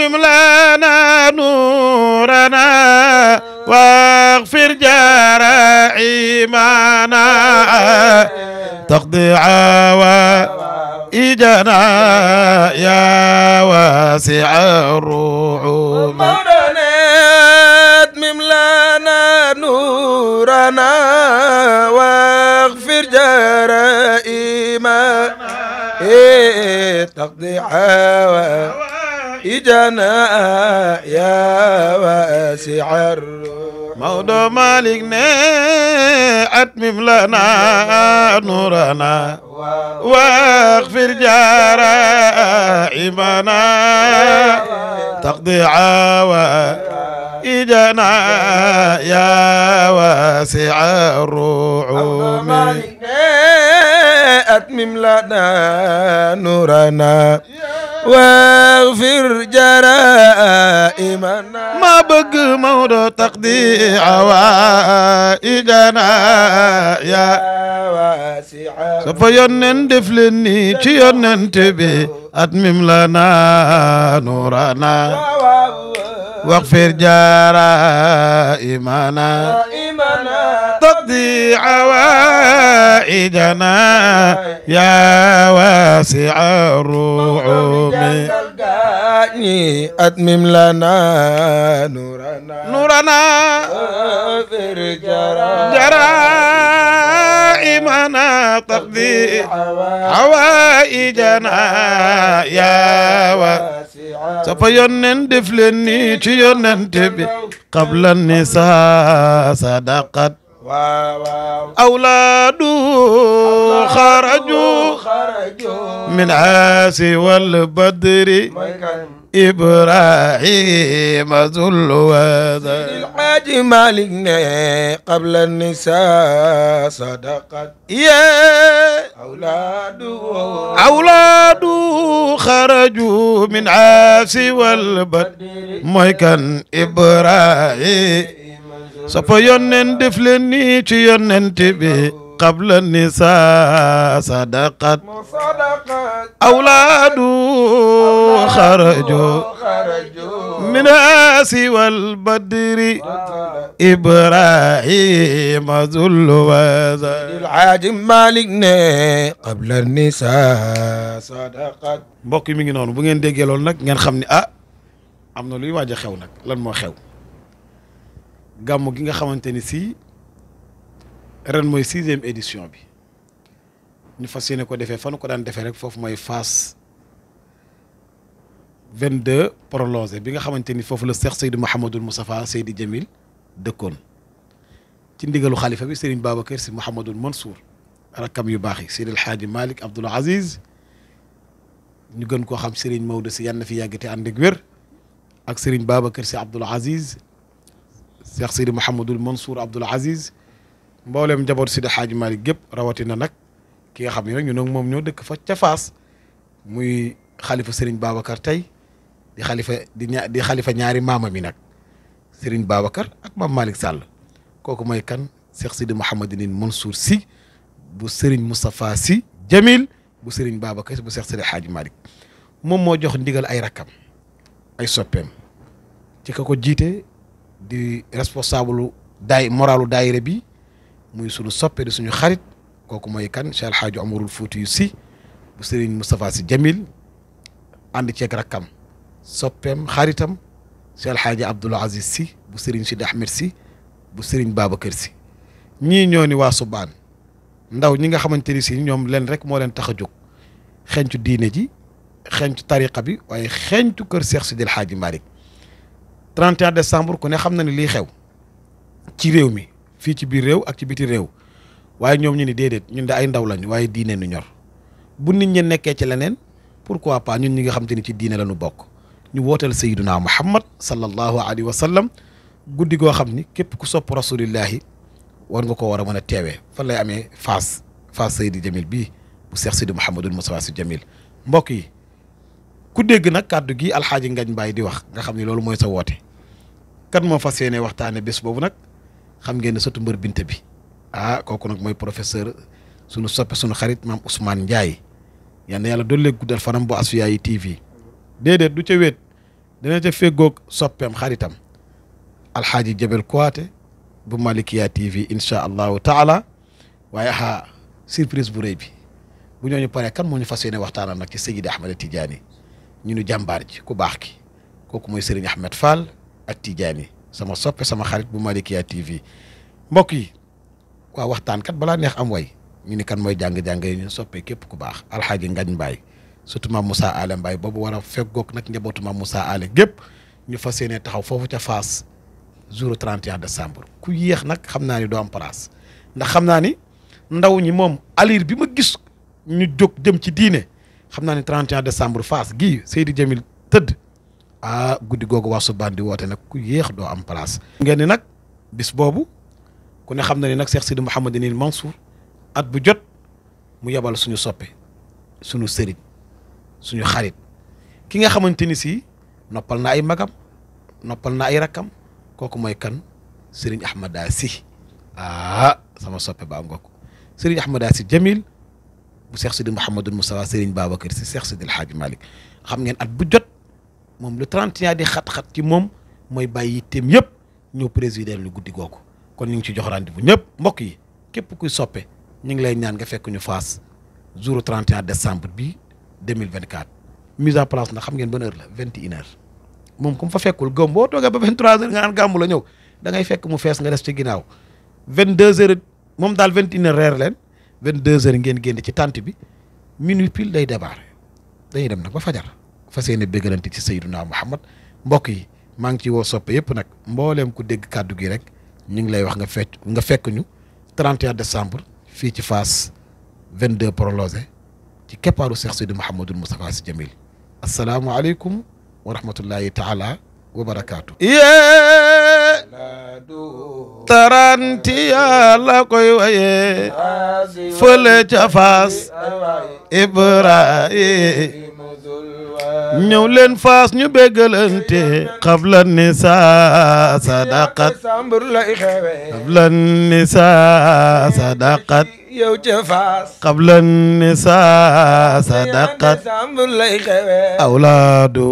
أتمم لنا نورنا واغفر جرائمنا تقضي عوائجنا يا واسع الرحوم مولانا أتمم لنا نورنا واغفر جرائمنا تقضي حوائجنا يا واسع الرحوم مولى مالكنا أتمم لنا نورنا واغفر جرائمنا تقضي عوائجنا يا واسع الرحوم أتمم لنا نورنا واغفر جرائمنا ما بق مولى تقضي عوائجنا يا واسع سوف يندفلني تبي أتمم لنا نورنا واغفر جرائمنا تقضي عوائجنا يا واسع الرحوم أتمم لنا نورنا واغفر جرائمنا تقضي عوائجنا يا واسع سوف يندفلني تبي قبل النساء صدقت أولاد خرجوا من عاصي والبدر إبراهيم ذو الوذر الحاج مالكنا قبل النساء صدقت يا أولاد خرجوا من عاصي والبدر مويكان إبراهيم سوف يندفلني تبي قبل النساء صدقت أولاد خرجوا من عاصي والبدر إبراهيم ذو الوذر الحاج مالكنا قبل النساء صدقت mbokk mi ngi noonu bu ngeen déggee loolu nag ngeen xam ne ah am na luy waaj a xew nag lan moo xew gàmmu gi nga xamante ni si ren mooy 6e édition bi ñu fas yéene ko defee fanu ko daan defee rek foofu mooy Fass 22 prolongé bi nga xamante ni foofu la Cheikh Seydi Mouhamadul Moustapha Seydi Jamil dëkkoon ci ndigalu xalifa bi Serigne Babacar Sy Mouhamadul Mansour rakkam yu baax yi Seydi El Hadji Malick Abdoul Aziz ñu gën koo xam Serigne Maodo Sy yàlla na fi yàgg te ànd ak wér ak Serigne Babacar Sy Abdoul Aziz Cheikh Seydi Mouhamadul Mansour Abdoul Aziz mboolem njaboot Seydi Hadji Malick gépp rawatina nag ki nga xam ne nag ñu nag moom ñoo dëkk fa ca Fass muy xalifa Serigne Babacar tey di xalifa ñaari maama mi nag Serigne Babacar ak maam Malick Sall kooku mooy kan Cheikh Seydi Mouhamadul Mansour Sy bu Serigne Moustapha Sy Jamil bu Serigne Babacar bu Cheikh Seydi Hadji Malick moom moo jox ndigal ay rakkam ay soppeem ci ka ko jiite di responsable moralu daayira bi muy sunu soppe di suñu xarit kooku mooy kan Cheikh El Hadji Omarul Foutiyou Sy bu Serigne Moustapha Sy Jamil ànd ceeg rakkam soppeem xaritam Cheikh El Hadji Abdoul Aziz Sy bu Serigne Sidi Ahmed Sy bu Serigne Babacar Sy ñii ñoo ni waa Subaan ndaw ñi nga xamante ni si ñoom leen rek moo leen tax a jóg xencu diine ji xencu tariqa bi waaye xencu kër Cheikh Sidi El Hadji Malick 31 décembre ku ne xam na ne lii xew ci réew mi fii ci biir réew ak ci biti réew waaye ñoom ñu ni déedéet ñun de ay ndaw lañu waaye diine nu ñor bu nit ñi nekkee ci leneen pourquoi pas ñun ñi nga xam te ni ci diine la ñu bokk ñu wooteel sayyiduna Muhammad sallallahu alayhi wa sallam guddi goo xam ni képp ku sopp rasulillahi war nga ko war a mën a teewee fan lay amee Fass Seydi Jamil bii bu Cheikh Seydi Mouhamadul Moustapha Sy Jamil mbokk yi ku dégg nag kàddu gi alxaaji Ngagne Mbaye di wax nga xam ni loolu mooy sa woote kan moo fas yéene waxtaane bés boobu nag xam ngeen ne sëtu mbër binte bi kooku nag mooy professeur sunu soppe sunu xarit maam Ousmane Ndiaye yal na yàlla doole guddal fanam bu Asfiyahi TV déedéet du ca wéet dina ca feggoog soppeem xaritam alxaaji Jabel Kouaté bu Malikia TV incha allahu taala waaye surprise bu rëy bi bu ñooñu paree kan moo ñu fas yéene waxtaanal nag ci Seydi Ahmed Tidiane ñu nu jàmbaar ji ku baax ki kooku mooy Serigne Ahmed Fall ak Tidiane sama soppe sama xarit bu Malikia TV mbokk yi waa waxtaan kat balaa neex am way ñu ni kan mooy jàng-jàng yi ñu soppee képp ku baax alxaaji Ngañ Mbaye surtout maam Moussa Ale Mbaye boobu war a feggoog nag njabootu maam Moussa Ale gépp ñu fas yéene taxaw foofu ca Fass jour 31 décembre ku yéex nag xam naa ni doo am place ndax xam naa ni ndaw ñi moom alir bi ma gis ñu jóg jëm ci diine xam naa ni 31 décembre Fass gii Seydi Jamil tëdd guddi googu waa Subaan di woote nag ku yéex doo am place. ngeen ni nag bis boobu ku ne xam na ni nag Cheikh Sidi Mouhamadinil Mansour at bu jot mu yebal suñu soppe suñu sëriñ suñu xarit ki nga xamante ni si noppal na ay magam noppal na ay rakkam kooku mooy kan Serigne Ahmada Sy sama soppe ba ngokk Serigne Ahmada Sy Jamil bu Cheikh Sidi Mouhamadul Moustapha Serigne Babacar Sy Cheikh Sidi El Hadji Malick xam ngeen at bu jot moom le 31 di xat-xat ci moom mooy bàyyi yitteem yëpp ñëw présider lu guddi googu kon ñu ngi ci jox rendez-vous ñëpp mbokk yi képp kuy soppe ñu ngi lay ñaan nga fekk ñu Fass jour 31 décembre bi 2024 mise en place na xam ngeen ban heure la 21h moom comme fa fekkul gëm boo toogee ba 23h nga naan gàmmu la ñëw da ngay fekk mu fees nga des ci ginnaaw 22h moom daal 21h reer leen 22h ngeen génn ci tànt bi minuit pile day débarré dañuy dem nag ba fajar fas yéene béggalante ci Seydina Muhammad mbokk yi maa ngi ci woo soppe yëpp nag mbooleem ku dégg kàddu gi rek ñu ngi lay wax nga fekk ñu 31 décembre fii ci Fass 22 prolongé ci keppaaru Cheikh Sidi Mouhamadul Moustapha Sy Jamil asalaamualeykum wa rahmatullahi taala wa barakaatu. taranti yàlla koy waye fële ca Fass Ibrahim ñëw leen Fass ñu béggalante qabla nisa sadaqat qabla nisa sadaqat yow ca Fass qabla nisa sadaqat awlaadu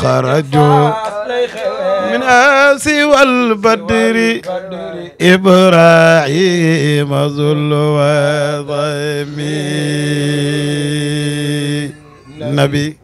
xaraju min asi wal badri ibrahima zul wadami nabi